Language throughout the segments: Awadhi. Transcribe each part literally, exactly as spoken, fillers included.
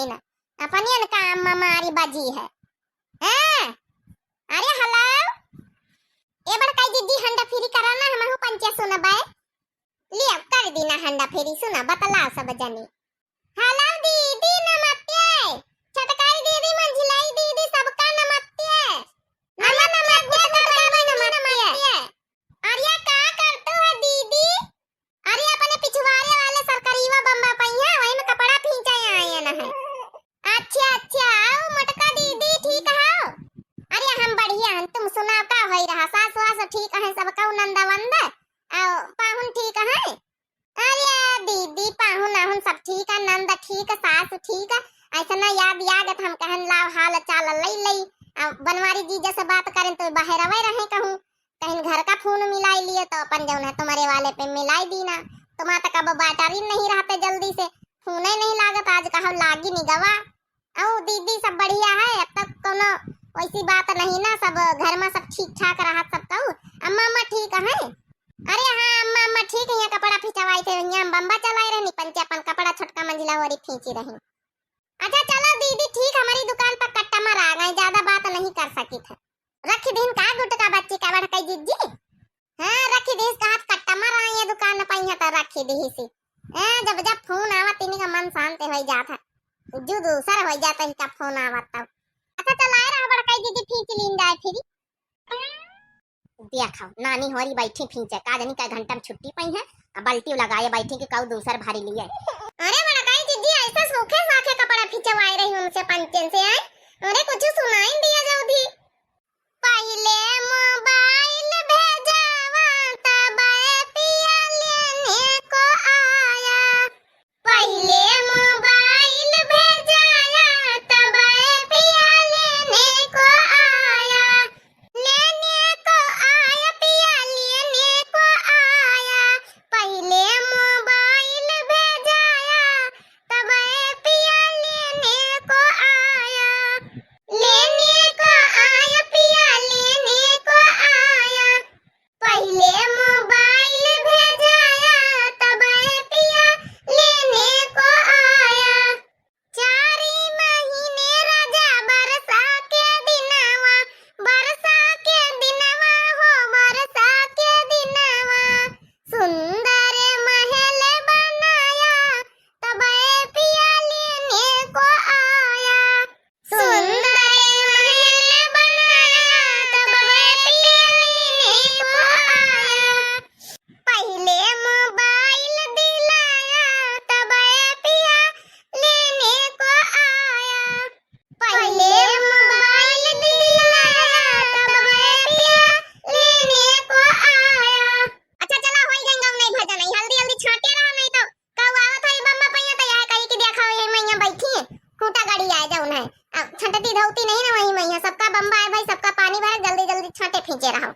ना, अपनियन काम मा मारी बजी है। हाँ? अरे हेलो, ए बड़काई दीदी, हंडा फिरी करा ना, हमहू पंचे सुनबे। लिया, कर दी ना हंडा फिरी, सुना, बतला सब जनी। हेलो दीदी, नमस्ते। छोटकाई दीदी, मंझिलाई दीदी, सबका नमस्ते। अरे नमस्ते, नमस्ते, नमस्ते। अरे का करतू है दीदी? अरे अपने पिछवारे वाले सरकरीवा बम्बा पइहा, वही में कपड़ा फींचे आए न है। अच्छा, अच्छा, आओ मोटका दीदी, ठीक हो? अरे हम बढ़िया हन, तुम सुनाओ का होई रहा? सास वास ठीक है, सबका नंदा वंदा, आओ पाहुन ठीक है? अरे दीदी, पाहुन आहुन सब ठीक है, नंद ठीक, सास ठीक है। ऐसा ना याद याद हम कहन लाओ हाल चाल लई लई। आ, बनवारी जीजा से बात करें तो बहरवे रहे कहूँ, कहीं घर का फोन मिलाई लिए तो अपन जौन है तुम्हारे वाले पे मिलाई दी ना। तुम्हारा तक अब बैटरी नहीं रहते जल्दी से, फोन ही नहीं लागत, आज कहो लागी निगवा। औ दीदी सब बढ़िया है, अब तक कोनो वैसी बात नहीं ना, सब घर में सब ठीक ठाक रहत सब कहू। अम्मा अम्मा ठीक है? अरे हाँ अम्मा अम्मा ठीक है, यहाँ कपड़ा फिंचवाई थे, यहाँ बम्बा चलाई रहनी, पंचे अपन कपड़ा छोटका मंझिला होरी फींची रही। अच्छा चलो दीदी ठीक, हमारी दुकान पर कस्टमर आ गए, ज्यादा बात नहीं कर सकी थे, रखी दिन का गुटका बच्ची का बड़काई जिज्जी। हाँ, रखी दीस, कहत कस्टमर आए ये दुकान पे, यहाँ तो रखी दीसी। ए, जब जब फोन आवा, तीनी का मन शांत हो जात है। जू दूसर हो जात है, इनका फोन आवा तब। अच्छा, चलाए रहा बड़काई दीदी, फींच लीन जाए फिरी। देखो, नानी होरी बैठी फींचे, का जानी कै घंटा में छुट्टी पई है, अब बल्टी लगाए बैठी कि कऊ दूसर भरी लिए। अरे बड़काई दीदी, ऐसा सूखे साखे कपड़ा फींचवाए रही उनसे पंचन से, आए? अरे कुछ सुनाई दिया जाऊ दी। पहिले मोबाइल भेजावा, तब पिया लेने को आया। पहिले मोबाइल भेजाया, तब पिया लेने को आया। लेने को आया, पिया लेने को आया। पहिले मोबाइल भेजाया, तब पिया लेने को आया। लेने को आया, पिया लेने को आया। पहिले मोबाइल भेजाया, तब पिया लेने को आया। चारी महीने राजा बरसा के दिनवा, बरसा के दिनवा हो, बरसा के दिनवा। सुंदर महल बनाया, तब पिया लेने को आया। सुंदर महल बनाया, तब पिया लेने को आया। पहिले मोबाइल दिलाया, तब पिया लेने को आया। पहिले मोबाइल दिलाया, तब पिया लेने को आया। अच्छा चला, होई गंगा नहीं भजन है, जल्दी जल्दी छांटे रहा, नहीं तो कऊ आवत है बम्बा पइया तो यह कही कि देखा ये मइया बैठी है, खूंटा गाड़ी आए जाऊन है। अब छंटती धोती नहीं ना वही मइया, सबका बम्बा है भाई, सबका पानी भरे, जल्दी जल्दी छांटे फींचे रहो।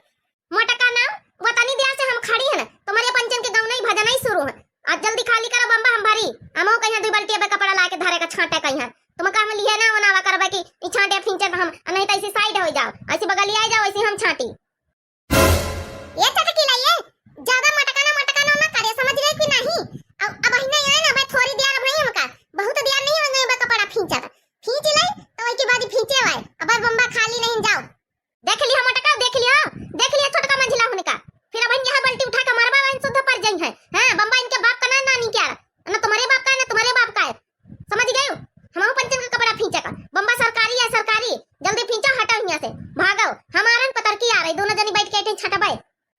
मोटका ना, वतनी दिया से हम खड़ी है ना, तुम्हारे पंचन के गाँव नहीं भजन ही शुरू है। आज जल्दी खाली करो बम्बा हम भरी, हमहू कहीं दुई बाल्टी अबे कपड़ा लाके धरे का छांटे कहीं है। तुम का हम लिहे ना ओनावा करबे कि ई छांटे फींचे तो हम, नहीं तो ऐसी साइड हो जाओ, ऐसी बगलिया जाओ, ऐसी हम छांटी। ये चटकीला ये, ज्यादा मटकाना मटकाना ना करे, समझ रहे कि नहीं? अब, अब अहिना आए ना, भाई थोड़ी देर भाई हमका, बहुत देर नहीं होंगे बे कपड़ा फींचत। फींच ले, तो वही के बाद ही फींचे आए, अब बम्बा खाली नहीं जाओ। देख लिया मटका, देख लिया, देख लिया छोटका मंझिला होने का। फिर अब यहाँ बाल्टी उठा के मारबा, वहीं शुद्ध पर जाई है। हाँ, बम्बा इनके बाप का ना, नानी क्या, ना तुम्हारे बाप का है, ना तुम्हारे बाप का है। समझ गए? हमहू पंचन का कपड़ा फींचे का। बम्बा सरकारी है, सरकारी। जल्दी फींचो, हटो यहाँ से। भागो। हमारन पतर की आ रही, दोनों जनी बैठ के ऐठे छटबे।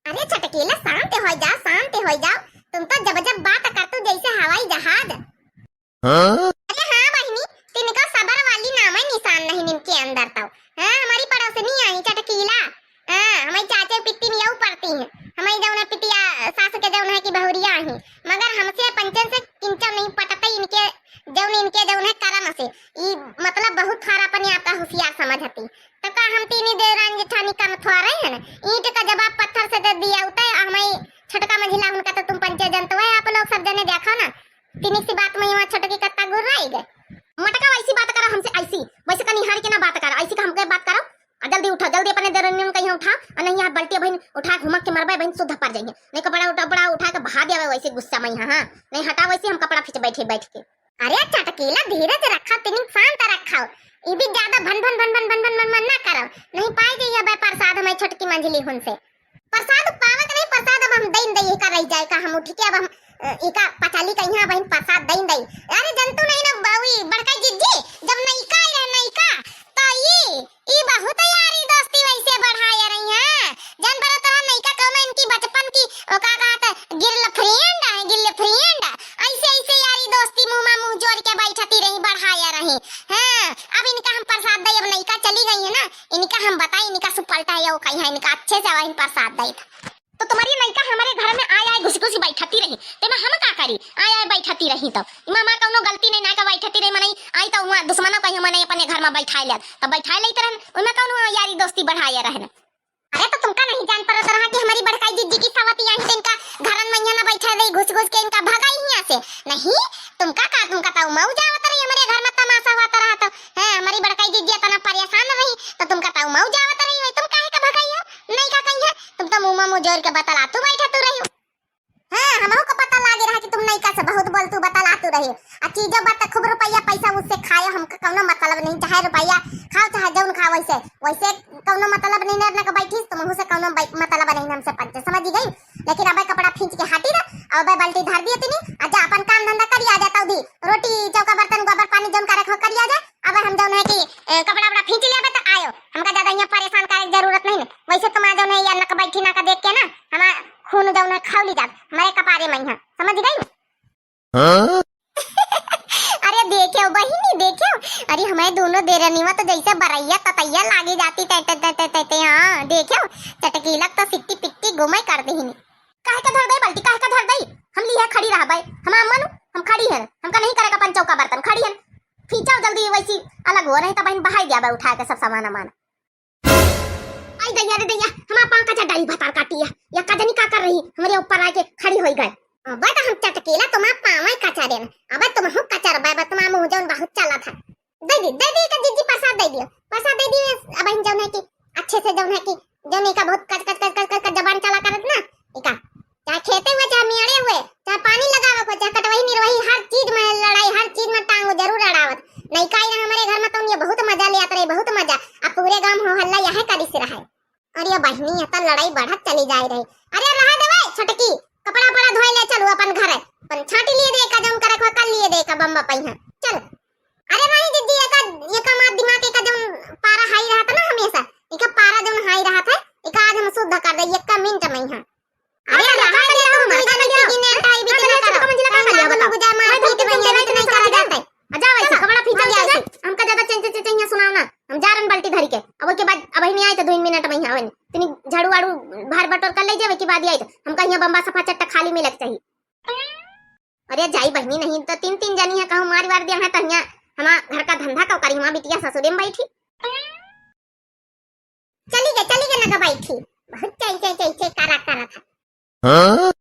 अरे छटकीला, शांत हो जाओ, शांत हो जाओ। तुम तो जब जब बात करतू जैसे हवाई जहाज। हाँ? अरे हाँ बहिनी, तिनको सबर वाली नामे निशान नहीं इनके अंदर तो। हाँ, हमारी पड़ोसनी आई चटकीला। हाँ, हमारी चाचे पित्ती में यऊ पड़ती हैं। हमारी जौन है पितिया सास के जौन है कि बहुरिया ही। मगर हमसे पंचन से किंचन नहीं पटते इनके, जौन इनके जौन है करम से। ई मतलब बहुत थारा अपने आप का होशियार समझती। तो का हम तीनी देवरानी जेठानी कम थोड़े हैं? ईंट का जवाब पत्थर से दे दिया होता है, हमारी छोटका मंझिला उनका तो तुम पंचे जनते हो, आप लोग सब जने देखो ना। तिनिक सी बात में वहाँ छोटकी कत्ता गुर्राई गए। मोटका वैसी बात करो हमसे, ऐसी वैसे का निहार के ना बात करो, ऐसी का हमके बात करो। आ जल्दी उठो, जल्दी अपने देरनियन कहीं उठा, और नहीं यहाँ बल्टी बहन उठा घुमक के मरबे बहन शुद्ध पर जाइए, नहीं कपड़ा उठा, कपड़ा उठा के बहा दिया वैसे गुस्सा में यहाँ, हाँ नहीं हटा वैसे हम कपड़ा फींच बैठे बैठ के। अरे चटकीला, धीरज रखा, तनी शांत रखा। ई भी ज्यादा भन भन भन भन भन भन भन भन ना करो, नहीं पाई जाइए बे प्रसाद हमारी छोटकी मंझली हुन से। प्रसाद पावत नहीं, प्रसाद अब हम दइन दई, इका रह जाए का, हम उठ के अब हम, अ, इका पचाली का यहाँ बहिन प्रसाद दइन दई। अरे जंतु नहीं ना बावी, बड़का जिज्जी, जब नइका आई रहे नइका, तो ई, ई बहुत यारी दोस्ती वैसे बढ़ाए रही हैं। जन पर तोरा नइका कौनो इनकी बचपन की, ओ का कहत, girlfriend है, girlfriend। ऐसे, ऐसे यारी दोस्ती मुँह मा मुँह जोड़ के बैठती रही, बढ़ाए रही। हाँ, अब इनका हम प्रसाद दई, अब नइका चली गई है ना, इनका हम बताई, इनका सुपलटा है, वो कही है, इनका अच्छे से अब हम प्रसाद दई। तो तुम्हारी नइका हमारे घर में आय आय घुस घुस बैठती रही, तो मैं हम का करी? आय आय बैठती रही, तो इमा हमार कौनो गलती नहीं, ना का बैठती रही, मनई आई तो वहाँ दुश्मनों कहीं मनई अपने घर में बैठाए ले, तब बैठाए लेते रहन, उनमें कौनो यारी दोस्ती बढ़ाए रहन। अरे तो तुमका नहीं जान पड़त रहा कि हमारी बड़काई जिज्जी की सवती आई, तो इनका घरन में यहाँ ना बैठा दे, घुस घुस के इनका भगाई यहाँ से। नहीं, तुमका का, तुमका तो मऊ जावत रही, हमारे घर में तमाशा हुआ तो रहा तो, हैं, हमारी बड़काई जिज्जी इतना परेशान रही, तो तुमका तो मऊ जावत रही, वही तुम काहे का भगाई हो? नहीं का कही है, तुम तो मुँह में मुँह जोड़ के बतलातू बैठा तू रही हो। हाँ, हमहू को पता लागे रहा कि तुम नइका से बहुत बोलतू बतलातू रही। आ चीजों बात तो खूब रुपया पैसा उससे खाए, हमका कौनो मतलब नहीं, चाहे रुपया खाओ चाहे जौन खाओ, वैसे वैसे कौनो मतलब नहीं, ना का बैठी तुमहू से कौनो बै-, मतलब नहीं हमसे पंचे, समझ गई? लेकिन अबे कपड़ा खींच के हटी ना, अब अबे बाल्टी धर दिए तनी, आ जा अपन काम धंधा करी, आ जा तौदी रोटी चौका बर्तन गोबर पानी जौन करे खो करी आ जा। अब हम जौन है कि, ए, कपड़ा वपड़ा खींच लिया बे तो आयो, हमका ज्यादा यहाँ परेशान करे के जरूरत नहीं ना। वैसे तुम आ जौन है या नक बैठी ना का देख के ना हमार खून जौन है खौली जात हमारे कपारे में यहाँ, समझ गई? हाँ? अरे देखे हो बहिनी, देखे हो, अरे हमारे दोनों देरनिवा तो जैसे बरैया ततैया लागे जाती, ते, ते, ते, ते, ते, ते, हाँ, देखे हो, चटकीलक तो सिट्टी पिट्टी गुमई कर देहिनी। काहे का धर दई बाल्टी, काहे का धर दई? हम लिहे खड़ी रहबै, हम अम्मा नु, हम खड़ी हैं, हमका नहीं करे का अपन चौका बर्तन, खड़ी हैं। खींचाओ जल्दी, वैसी अलग हो रही, तब बहिन बहाई गया बा उठा के सब सामान अमान। आई दैया रे दैया, हमार पाँव का चड्डाई भतार काटी है। या का जानी का कर रही, हमरे ऊपर आके खड़ी होई गए। अबे तो हम चटकीला तुम्हार पाँव ही कचरेन। अबे तुमहू कचरबे, अबे तुम्हार मुँह जौन बहुत चलत है। दे दी, दे दी, का जिज्जी प्रसाद दे दियो, प्रसाद दे दियो। अब हम जौन है कि अच्छे से जौन है कि जौन इका बहुत कच कच कच कच कच कच जबान चला करत ना, इका चाहे खेते हुए, चाहे मेड़े हुए, चाहे पानी लगावे को, चाहे कटवही निरवही, हर चीज में लड़ाई, हर चीज में टांग जरूर अड़ावत। नइका आई रहे हमारे घर में तो उन्हें बहुत मजा ले आत रहे, बहुत मजा। अब पूरे गांव हो हल्ला यह करी से रहे। अरे बहिनी, ये तो लड़ाई बढ़त चली जाए रही। अरे रहा देवे छोटकी, कपड़ा पड़ा धोए ले चलू अपन घर, अपन छाटी लिए दे का जौन करे को कर लिए दे का बम्बा पई है। चल। अरे नहीं जिज्जी, एका, एका मार दिमाग एका जौन पारा हाई रहत ना हमेशा, एका पारा जौन हाई रहत है, एका आज हम शुद्ध कर दे, एका मिनट में यहाँ। अरे अरे, रहा का दे, करिया तू हम? का दुनिया करिया? की नेट आई भी का तेरा करिया? करो। छोटका मंजिला का करिया, बताओ? बुझा मार मैं पीट धमकी में देते नहीं नहीं समझ समझ जाते। जाते। आ जा वैसे, चलो, कपड़ा फींचा भाग ले, आ जा। जा। हमका ज्यादा चें, चें, चें, चें, यहाँ सुनाओ ना। हम जा रहन बाल्टी धरी के। अब ओके बाद, अब ही नहीं आए तो दो मिनट में यहाँ आवे। तनी झाड़ू वाड़ू, भार बटोर कर ले जावे के बाद ही आई तो। हमका यहाँ बम्बा सफा चट्टा खाली मिलक चाहिए। अरे जाई बहिनी, नहीं तो तीन, तीन जनी है, कहूँ मारी वार दिया है, तनिया हमार घर का धंधा कौ करी, हमार बिटिया ससुरे में बैठी। चली गए, चली गए ना बैठी, बहुत चाई, चाई, चाई, चाई करा, करा था। हाँ?